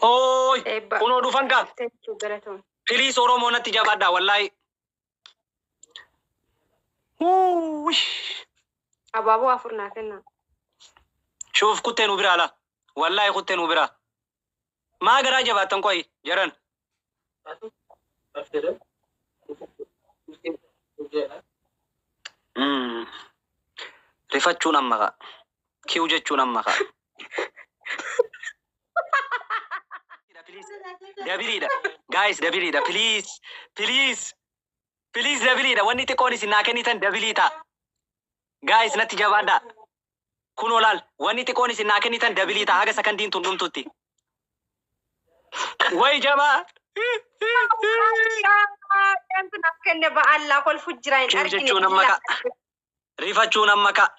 Ooy Eebba. kunoo dhufan kaa. Thank you galatoom. Please Oromoo natti jabaadhaa wallaahi. Wuuy. Abaaboo afur naa kennaa. Shuuf kuttee nu biraa laa. Wallaahi kuttee nu biraa. Maa garaa jabaattan qoyi jaran. Mm. Rifachuun amma ka'a. Kiw jechuun amma ka'a. Please. Dabiliidha. Guys, dabiliidha. Please. Please. Please dabiliidha. Wanni xiqqoon isin naa kennitan dabilii ta'a. Guys, natti jabaadhaa. Kunoo laal. Wanni xiqqoon isin naa kennitan dabilii ta'a. Haga sakandiin tun dhumtutti. Way jabaa. Wanti naaf kenne ba'allaa kolfu jira hin Kiw argine. jechuun amma ka'a. Rifachuun amma ka'a.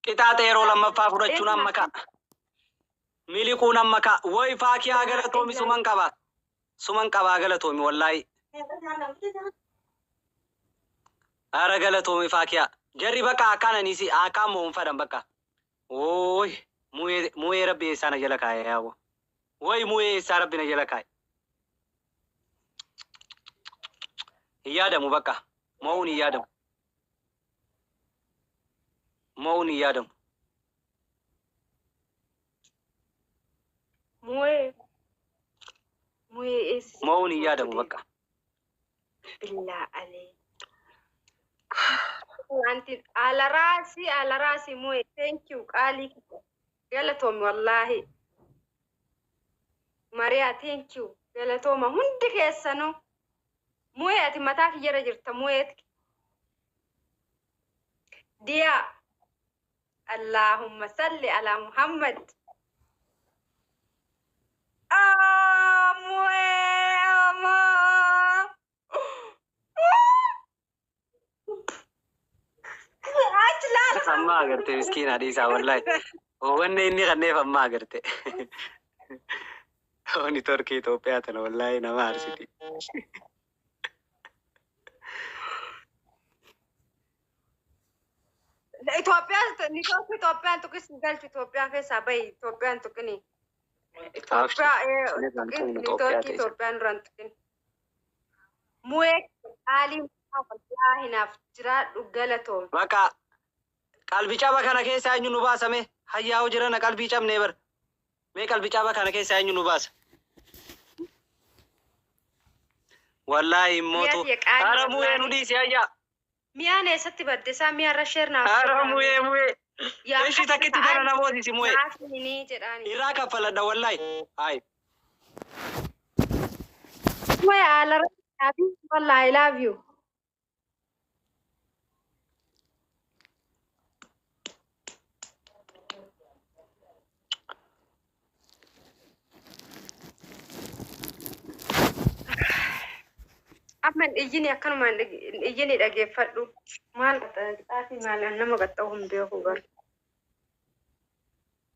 Qixaaxa yeroo lammaffaa fudhachuun amma ka'a. Miliquun amma ka'a. Way faakiyaa galatoomi suman qaba. Suman qabaa galatoomi wallaahi. Ara galatoomi faakiyaa. Jarri bakka akkaan anisi akkaan mo'uun fadhan bakka. Wooy mu'ee mu'ee rabbi eessaa na jala kaa'e yaaboo. Way mu'ee eessaa rabbi na jala kaa'e. Hin yaadamu bakka. Mo'uun hin yaadamu. Mo'uun hin yaadamu. Mu'ee. Mu'ee eessisi. Mo'uun hin yaadamu bakka. Billaa alee. Wanti alaraasi alaraasi mu'ee. Thank you qaalii. Galatoomi wallaahi. Mariyaa thank you. Galatooma hundi keessanuu. Mu'ee ati mataa kiyyarra jirta mu'ee. Diyaa. Allahumma salli ala Muhammad. Ah, mu'ee amaa. Achi laala. Amma agarte miskiina dhiisaa wallaahi. Wanni inni kanneef amma agarte. Oni torkii Itoophiyaa tana wallaahi nama aarsiti. Itoophiyaan niitoorkii Itoophiyaan tuqis hin galchu Itoophiyaa keessaa bahi Itoophiyaan tuqini. Itoophiyaa Sinirraan tuqin tuqnu Itoophiyaa niitoorkii ta'e. Itoophiyaan duraan tuqin. Mu'ee qaalii wallaahi naaf jiraadhu galatoom. Bakka qalbii caba kana keessaa eenyu nu baasame? Hayyaa hojirana qalbii cabnee bar. Mee qalbii caba kana keessaa eenyu nu baasa? Wallaahi immootu. Mi'a tiyya qaalii Ara mu'ee nu wallaahi. dhiisi hayyaa. Mi'aan eessatti badde isaa mi'a irra sheer naaf Ara godhaa. mu'ee mu'ee. Yaa Ishi takkitti tana namooti si mu'ee. Naafini jedhaani. Irraa kaffaladha wallaahi. Hayi. Mu'ee alaraasi wallaahi I love you. Amma hin iyyini akkanuma hin iyyini dhageeffadhu. Maal qaxxaafi maal nama qaxxa'u hin beeku garuu.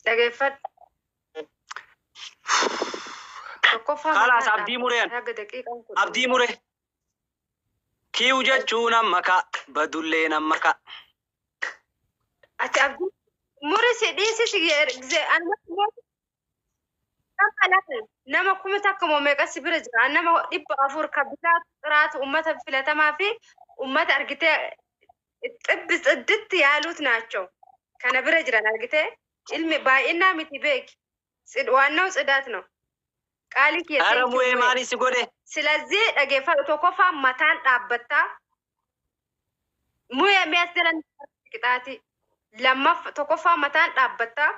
Dhageeffadhu. Tokkoffaa Kalaas mataa abdii mureen. Haga daqiiqaan kudhan. Abdii mure. Kiw jechuun amma ka'a. Badulleen amma ka'a. Ati abdii muri si dhiisi si nama lama nama kuma takka moo meeqa si bira jira nama 400 ka bitaatu xiraatu ummata filatamaa fi ummata argitee xibbi xidditti yaaluut naachoo kana bira jiran argitee ilmi baay'inaa miti beeki waannaw tsidaat ነው qaalii kiyya Ara thank you mu'ee mu'ee. maali si godhe? ስለዚህ dhageeffadhu tokkoffaa mataan dhaabbattaa mu'ee mi'as jiran qixaati lammaffa tokkoffaa mataan dhaabbattaa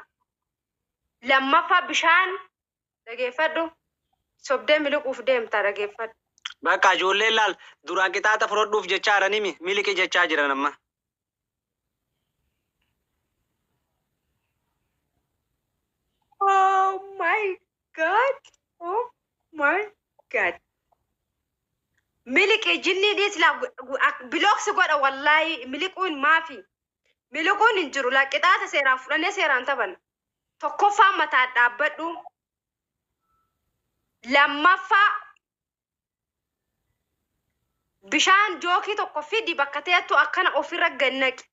lammaffaa bishaan dhageeffadhu sobdee miliquuf deemta dhageeffadhu. Bakka ijoolleen laal duraan qixaaxa fudhadhuuf jechaa jiranimi miliqi jechaa jiran amma. Oh my God. Oh my God. Miliqi jinnii dhiis laa bilooksi godha wallaahi miliquun maafi. Miliquun hin jiru laa qixaaxa seeraan fudhannee seeraan taphanna. Tokkoffaa mataan dhaabbadhu. Lammaffaa bishaan jookii tokko fidi bakka teettu akkana ofirra gannaqi.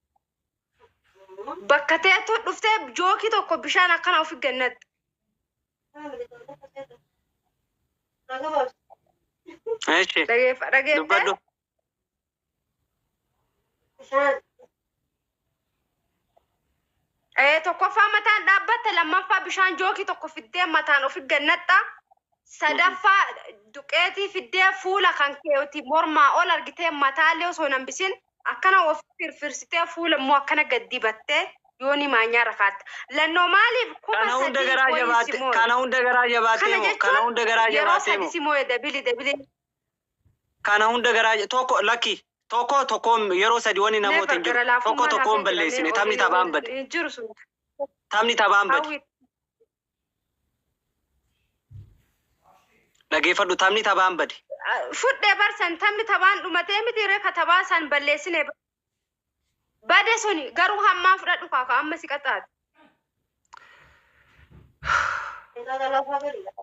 Bakka teettu dhuftee jookii tokko bishaan akkana ofi gannaqi. Eshi. Dhageeffadhu. Dubbadhu. Tokkoffaa mataan dhaabbatte, lammaffaa bishaan jookii tokko fiddee mataan ofi gannatta. Sadaffaa duqeetii fiddee fuula kan keeti mormaa ol argitee mataallee osoo hin hambisin akkana of firfirsitee fuula immoo akkana gad dibattee yoo ni maanyaa rakaatta. Lannoo maaliif kuma Kana hunda sadii garaa wayii jabaatte, si mooye. kana hunda garaa jabaattee Kana moo, kana jechuun hunda garaa yeroo jabaattee sadi moo, si mooye dabili dabili. Kana hunda garaa tokko lakki tokko tokko yeroo sadi wani namoota Never hin jiru. gara Tokko laafummaan tokkoon hafee jira. balleessine, taphni taphaan bade. Hin jiru sun. Taphni taphaan bade. Hawwi. Dhageeffadhu, taphni taphaan bade. Fudhee barsan taphni taphaan dhumatee miti reeka taphaa san balleessine bade suni garuu hammaan fudhadhu kaaka amma si qaxaate.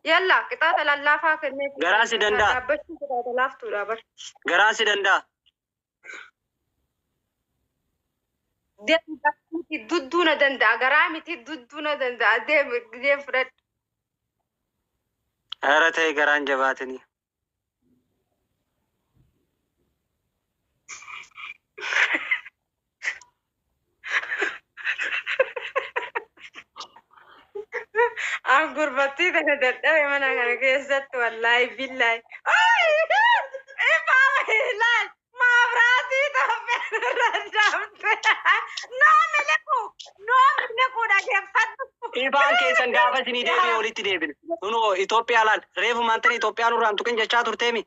Yalla qixaaxa lallaafaa kennee. Garaa si danda'a. Dhaabbachuun qixaaxa laaftuudha bar. Garaan si danda'a. Deemu miti dudduu na danda'a, garaa miti dudduu na danda'a, deemu deemu fudhadhu. Hara ta'e garaan jabaatanii. An gurbattii tana dadhabe mana kana keessatti, wallaahi billaahi. Laal maabiraatii Itoophiyaa irra dhaabte. Noo miliqu, noo miliqu, dhageeffadhu. Ifaan keessan gaafa isinii deebi'e walitti deebine. Nunoo Itoophiyaa laal reefu maantani Itoophiyaa nurraan tuqin jechaa turteemi.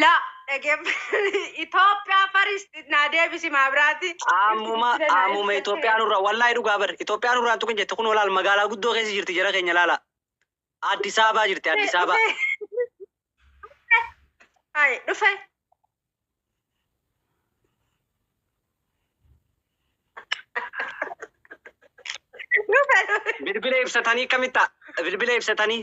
La dhageeffadhu, Itoophiyaa faris naa deebisi maabiraatii. Ammuma ammuma Itoophiyaa nurraa wallaahi dhugaa bar Itoophiyaa nurraan tuqin jette. Kun olaal magaalaa guddoo keessa jirti, jara keenya laala. Addis Ababaa jirti, Addis Ababaa. Hai dhufe. Dhufe dhufe. Bilbila ibsatanii kamitta? Bilbila ibsatanii.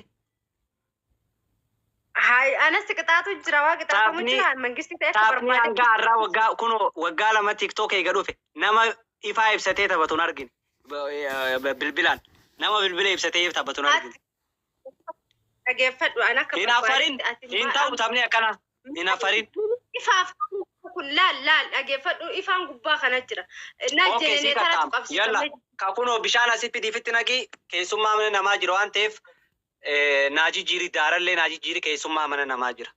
Hai anas qixaatu jira, waa qixaatamu jira, mangisti ta'e akka Taphni barbaade. hanga har'aa waggaa kunoo waggaa 2 TikTok eega dhufe nama ifaa ibsatee taphatu hin argine. Bilbilaan nama bilbila ibsatee taphatu hin argine. Dhageeffadhu, an akka Hin afarin, barbaadetti ati hin ta'u taphni akkana. Hin afarin. Ifaaf kun laal laal dhageeffadhu, ifaan gubbaa kana jira. Na Okay, sii jenereetaratu qaxxaama. Yalla qabsiifamee ka kunoo bishaan asitti fidiifitti naqii, keessummaa mana namaa jira waan ta'eef naa jijjiiri, daarallee naa jijjiiri, keessummaa mana namaa jira.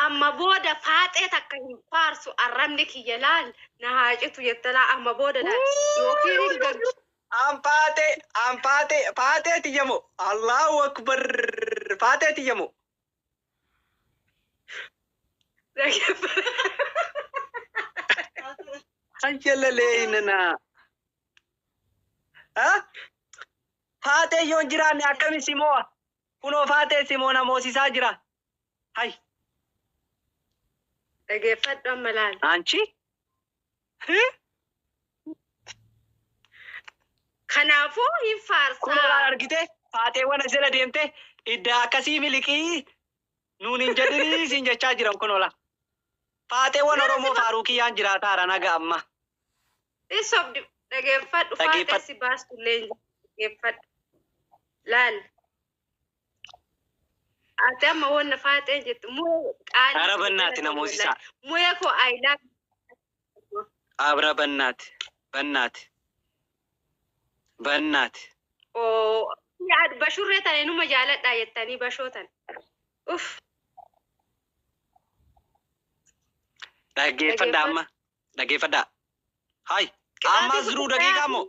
Amma booda faaxee takka hin faarsu, arrabni kiyya laal na haa citu jettalaa amma booda laal yookiin hin gaggu. An faatee, an faatee, faatee tiyyamoo, Allahu akbar, faatee tiyyamoo. Dhageeffadhu. Anjalalee nana. Ha? Faatee yoo hin jiraanne akkami simoo? Kunoo faatee simoo na moosisaa jira. Hay. Dhageeffadhu amma laal. Anchi? Kanaafuu hin Kunoo laal faarsaa. Argite faateewwan as jala deemte idda akkasii miliqii nuun hin jedhinii siin jechaa jiran kunoo laal. Faateewwan Oromoo faaruu kiyyaan jiraataara naga amma. Isobdi dhageeffadhu, faaxee Dhageeffadhu. si baastu illee hin jiru. Dhageeffadhu. Laal. Ati amma wanna faaxeen jettu mu'ee qaalii. Ara bannaati na moosisaa. Mu'ee koo I love you. Abra bannaati. Bannaati. Bannaati. Oo yaad bashurree tane numa jaaladhaa jettanii bashoo tane. Uff. Dhaggeeffadhaa amma. Dhaggeeffadhaa. Hay. Ammas jiruu daqiiqaa moo?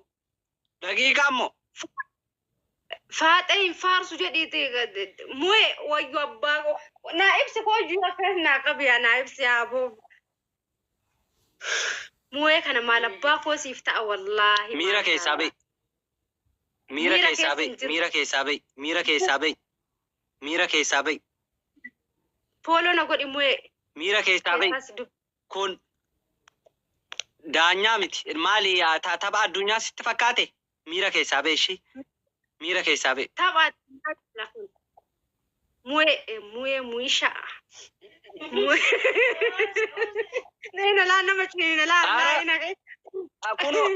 Daqiiqaa moo? Faaxee hin faarsu jedhiiti mu'ee wayyo abbaa koo naa ibsi koo jiru akkas naa qabiya naa ibsi yaaboo. Mu'ee kana maal abbaa koo siif ta'a wallaahi. Miira keessaa ba'i. Miira Miira keessaa keessa ba'i. hin jiru. Miira keessaa ba'i. Miira keessaa ba'i. Miira keessaa ba'i. Follow na godhi mu'ee. Miira keessaa ba'i. Keessas dub. Kun daanyaa miti. Maali tapha addunyaa sitti fakkaate? Miira keessaa ba'i ishii. Miira keessaa ba'i. Tapha addunyaa kana kun. Mu'ee mu'ee mu'isha. Mu'ee. Neena laa nama ciniina laa Ara. laa ina. Kunoo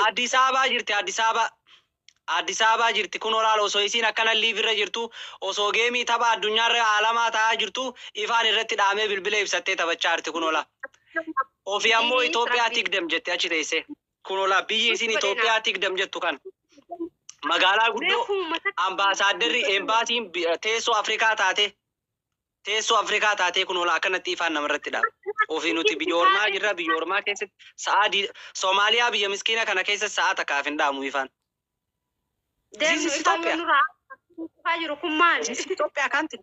Addis Ababaa jirti, Addis Ababaa. Addis Ababaa jirti kun olaal osoo isiin akkana live irra jirtu, osoo game tapha addunyaarra alamaa ta'aa jirtu, ifaan irratti dhaamee bilbila ibsattee taphachaa jirti kun olaa. Ofii ammoo Itoophiyaa tigdam jette achi teesse. Kun olaa biyyi isin Itoophiyaa tigdam jettu kan. Magaalaa guddoo ambaasaaddarri embaasiin teessoo Afrikaa taate, teessoo Afrikaa taatee kun olaa akkanatti ifaan namarratti dhaaba. Ofii nuti biyya ormaa jirra, biyya ormaa keessatti sa'aa Soomaaliyaa biyya miskiina kana keessa sa'aa takkaaf hin dhaamu ifaan. This is Ethiopia. Jiru kun maali? This is Ethiopia country.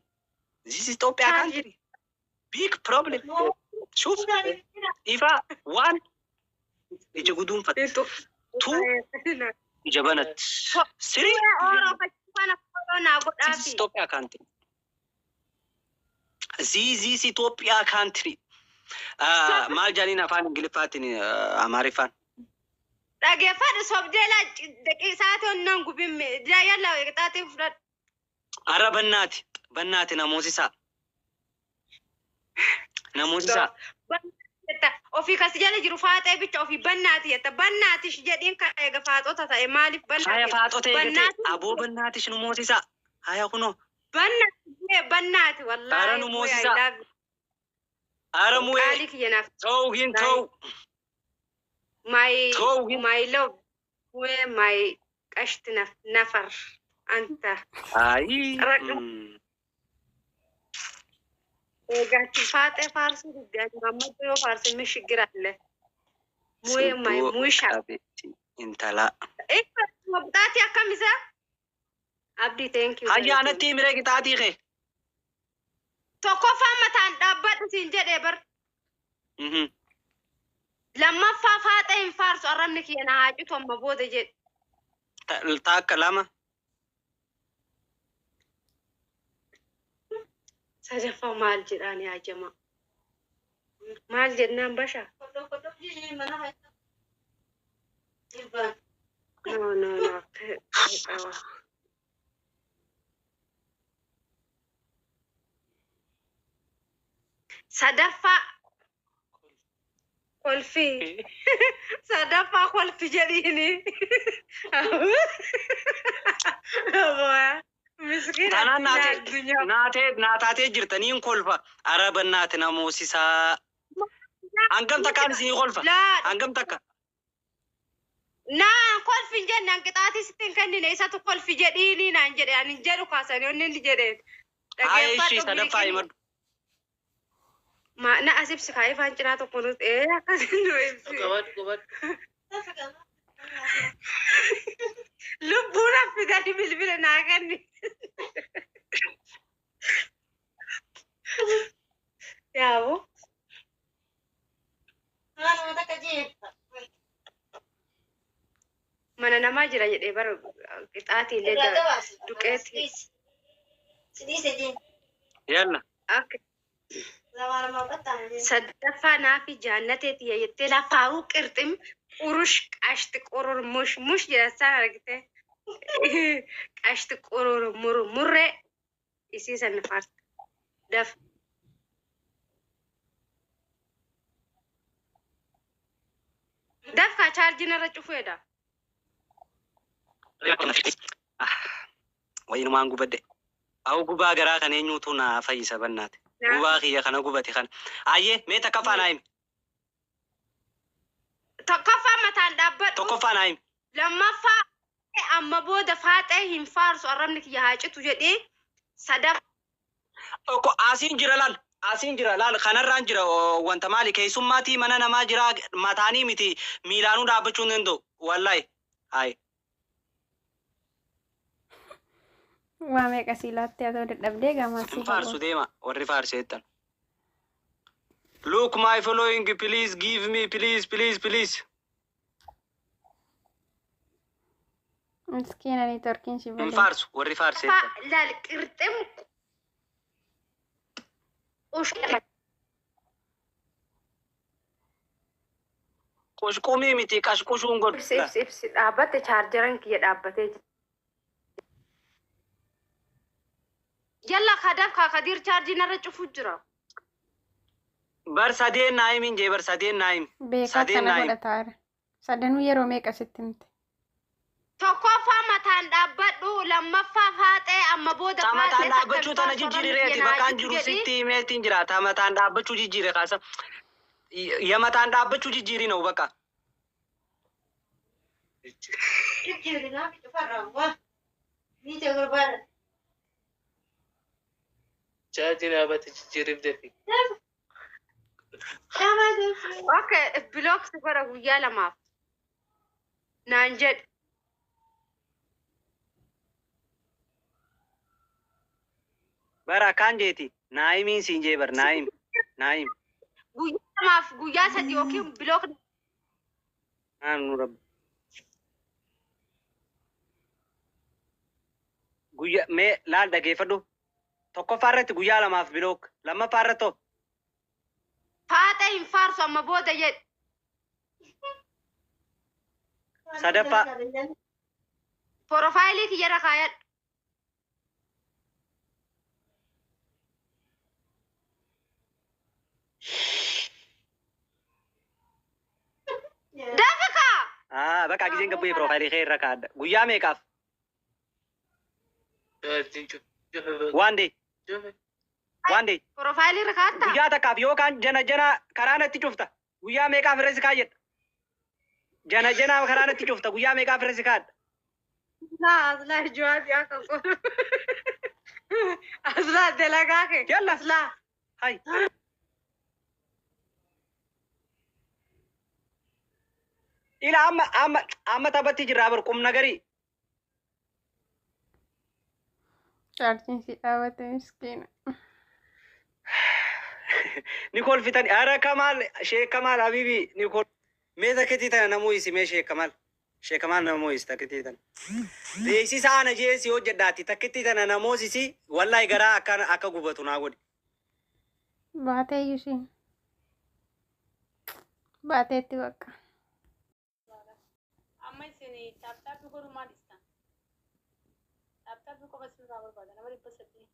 This is Ethiopia country. Big problem. Shuf. Ifa one, ija guduunfatte. Two, ija banatti. Three, this is Ethiopia country. This is Ethiopia country. Maal jedhaniin afaan Ingiliffaatiin, Amaariffaan? Dhageeffadhu, sobdee sa'aatii onnaan gubimme yalla qixaaxii fudhadhu. Arra bannaati. Bannaati namoosisaa. Namoosisaa. Ofii kasi jala jiru faaxee bicha ofii bannaati jetta, bannaati jedhiin kan eega faaxota ta'e maaliif Haya bannaati? faaxota eegate. Bannaati. Aboo bannaati nu moosisaa. Haya kunoo. Bannaati, bannaati wallaahi. Ara nu moosisaa. Ara mu'ee. Qaalii kiyya naaf. Ta'uu hin ta'u. My Ta'uu hin. My love, we my qashti nafar anta. Ayi. Eegachi faaxee faarsuu didde, ani mammaddu yoo faarse mishigir alle. Mu'ee my Sibboo muisha. qabeetti intalaa. Qixaaxii akkam isaa? Abdii, thank you. Hayya anatti himree qixaaxii kee. Tokkoffaa mataan dhaabbadhu siin jedhee bar. Lammaffaa faaxee hin faarsu, arrabni kiyya na haa citu amma booda jedhe. Takka, lama. Sadaffaa maal jedhaan yaa jama? Maal jennaan basha? No, no, no. Akka qaba. Sadaffaa kolfi. Sadaffaa kolfi jedhiini. Miskiina Tanaan naatee addunyaa. Naatee naataatee jirtaniin kolfa. Ara bannaati namoosisaa. Hangam takkaan isinii kolfa? Laa Hangam takka? Naan kolfi hin jenne, an qixaatii sitti hin kennine, isatu kolfi jedhiini naan jedhe, ani hin jedhu kaasanii onni inni jedheen. Haa ishii sadaffaa himadhu. Ma na as ibsi kaa ifaan cinaa tokko nuti ee akkasin nu ibsi. Lubbuun affidanii bilbila naa kenni. Yaabu. Mana namaa jira jedhee bara qixaatii illee duqeetii. Yalla. Akka sadaffaa naafi jaannateeti jettee lafaaruu qirxim qurush qashti qurur mush mush jedhasaan argite, qashti qurur mur murree isii san faarta daf. Dafka chaarjiin irra cufuedha. Wayinumaan gubadde. Awu gubaa garaa kan eenyuutu naa fayyisa bannaate. Gubaa kiyya kana gubate kana. Ayyee mee takkaffaa naa himi. Tokkoffaa mataan dhaabbadhu. Tokkoffaa naa himi. Lammaffaa amma booda faaxee hin faarsu, arrabni kiyya haa citu jedhee, sadaffaa. Tokko asiin jira laal. Asiin jira laal, kanarraan jira wanta maali keessummaatii mana namaa jira, mataanii miti miilaanuu dhaabbachuu hin danda'u. Wallahi. Hayi. Waa meeqa sii laattee haa ta'u dadhabdee gamaa Hin sii faarsu, deema warri faarseettan. Look my following, please give me, please, please, please. Miskiina, networkiin si Hin balee. faarsu warri faarseettan. Laal qirxim ush Qushqumii miti qashqushuun godhu. Ibsi, ibsi, ibsi, dhaabbatte, chaarjaran kiyya dhaabbatee jira. Yalla kadaf kaa kadiir chaarjii narra cufu jira. Bar sadeen naa himin jee, bar sadeen naa himi. Beekaa Sadeen kana naa himi. godhataa jira. Sadanuu yeroo meeqa sitti himte? Tokkoffaa mataan Lammaffaa faaxee amma booda Tamataan faaxee takka dhaabbachuu tana hin jijjiireeti. faarsu Bakkaan jiru jedhi. sitti himeetiin jira. Tamataan dhaabbachuu jijjiire kaasa. Yamataan dhaabbachuu jijjiiri na'u bakka. Chaarjii dhaabate jijjiiriif dafi. Okay, block si godha guyyaa lamaaf. Naan jedhi. Bara akkaan jeeti. Naayimiin siin jee bar naayim. Naayim. Guyyaa lamaaf guyyaa sadi yookiin block Naam nu rabbi. Guyyaa mee laal dhageeffadhu. Tokkoffaa irratti guyyaa lamaaf block. Lammaffaa irratti hoo? Faaxee hin faarsu amma booda jedhi. Sadaffaa. Porofaayilii kiyyarra kaayadhu. Dafika! Ah, bakka giseen gabbu'ee piroofaayilii kee irra kaa'adha. Guyyaa meeqaaf? Chaarjiin cufe. One day. Cufe. One day. Porofaayilii irra kaa'atta? Guyyaa takkaaf yookaan jana jana karaa natti cufta. Guyyaa meeqaaf irra si kaayadha? Jana jana karaa natti cufta. Guyyaa meeqaaf irra si kaa'adha? Aslaa aslaa jawaab yaa kan godhu. Aslaa dalagaa kee. Yalla. Aslaa. Hai. Ila amma amma amma taphatti jirra bar qumna garii. Chaarjiin si dhaabate miskiina. Ni kolfitan. Ara Kamaal, Sheek Kamaal Habibi ni kol. Mee takkitii tana namuu isi mee Sheek Kamaal. Sheek Kamaal namuu isi takkitii tana. Beeksisa ana jee si hojjedhaati takkitii tana namoosisi wallahi garaa akka akka gubatu naa godhi. Baatee iyyuu isheen. Baateetti bakka. Amma isin tap tap godhu maal istaan? Tap tap qofa isinirraa barbaada nama 300.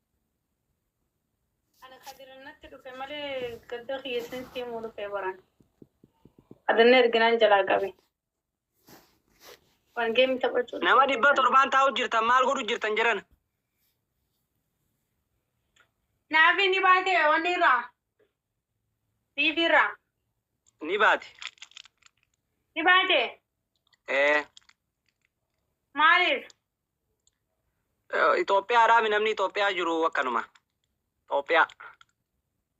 Ani kadirannatti dhufe malee gadda kiyya isinitti himuu dhufe baran. Kadirna erginaan jalaa qabe. Waan geemii taphachuu dhufe. Nama 700 taa'u jirtan maal godhu jirtan jedhan. Naafi ni baate wanni irraa. Siifi irraa. Ni baate. Ni baate. Ee. Maaliif? Itoophiyaadhaa namni Itoophiyaa jiru akkanuma. Itoophiyaa.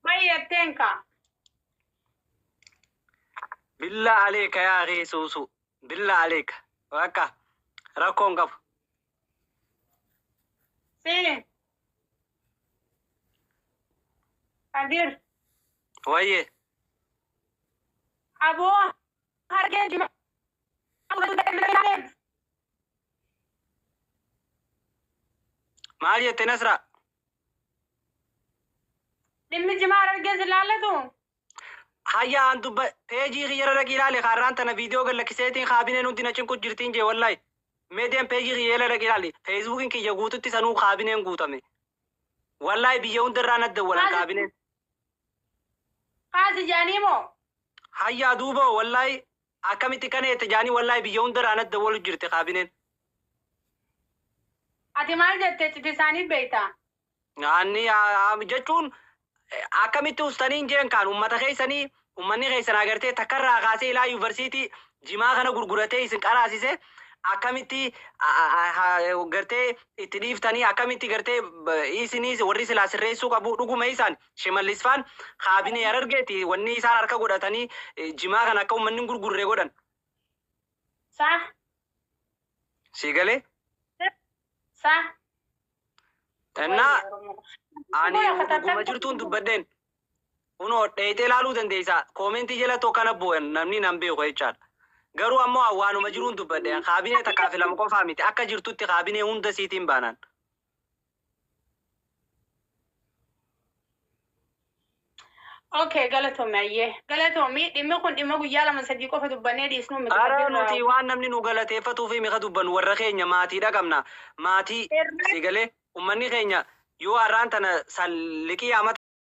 Baay'atteen kaa. Billa aleeka yaa reesuusu. Billa aleeka. Bakka rakkoon qabu. Si. Kadir. Wayyee. Aboo harkeen jima. Maal jette Nasra? Dhimmi jimaa harargee si laallatu. Hayya an dubba peejii kiyyara dhaqii ilaali kaarraan tana viidiyoo gallakkiseetiin kaabineen hundi na cinqu jirtiin jee wallahi. Meediyaan peejii kiyyeela dhaqii ilaali. Feesbuukiin kiyya guututti sanuu kaabineen guutame. Wallahi biyya hundarraa na dawwalan kaabineen. Kaasi jaanii moo? Hayya duuba wallahi akkamitti kana jette jaanii wallahi biyya hundarraa na dawwalu jirti kaabineen. Ati maal jette citi isaanii beektaa? Anni jechuun akkamitti ustaniin jeen kaan ummata keessanii ummanni keessan agartee takkarraa kaasee ilaa yuunivarsiitii jimaa kana gurguratee isin qaraasise akkamitti gartee itti dhiiftanii akkamitti gartee isinis warri silaa sirreessuu qabu dhuguma isaan shimallisfaan kaabinee Harargeeti wanni isaan harka godhatanii jimaa kana akka ummanni hin gurgurre godhan. Sa? Si galee? Sa? Innaa ani dhuguma jirtuun dubbadheen. Kunoo dheeyitee ilaaluu dandeessa. Koomentii jala tokkana bu'an namni nan beeku jechaadha. Garuu ammoo waanuma jiruun dubbadhe. Kaabinee takkaa fi lama qofaa miti. Akka jirtutti kaabinee hunda siitiin baanaan. Okay, galatoomi ayyee. Galatoomi dhimmi kun dhimma guyyaa lama sadii qofa dubbannee dhiisnu miti. Ara nuti waan namni nu galateeffatuu fi mi'a dubbannu warra keenya maatiidha qabna. Maatii si galee ummanni keenya yoo har'aan tana san liqii amata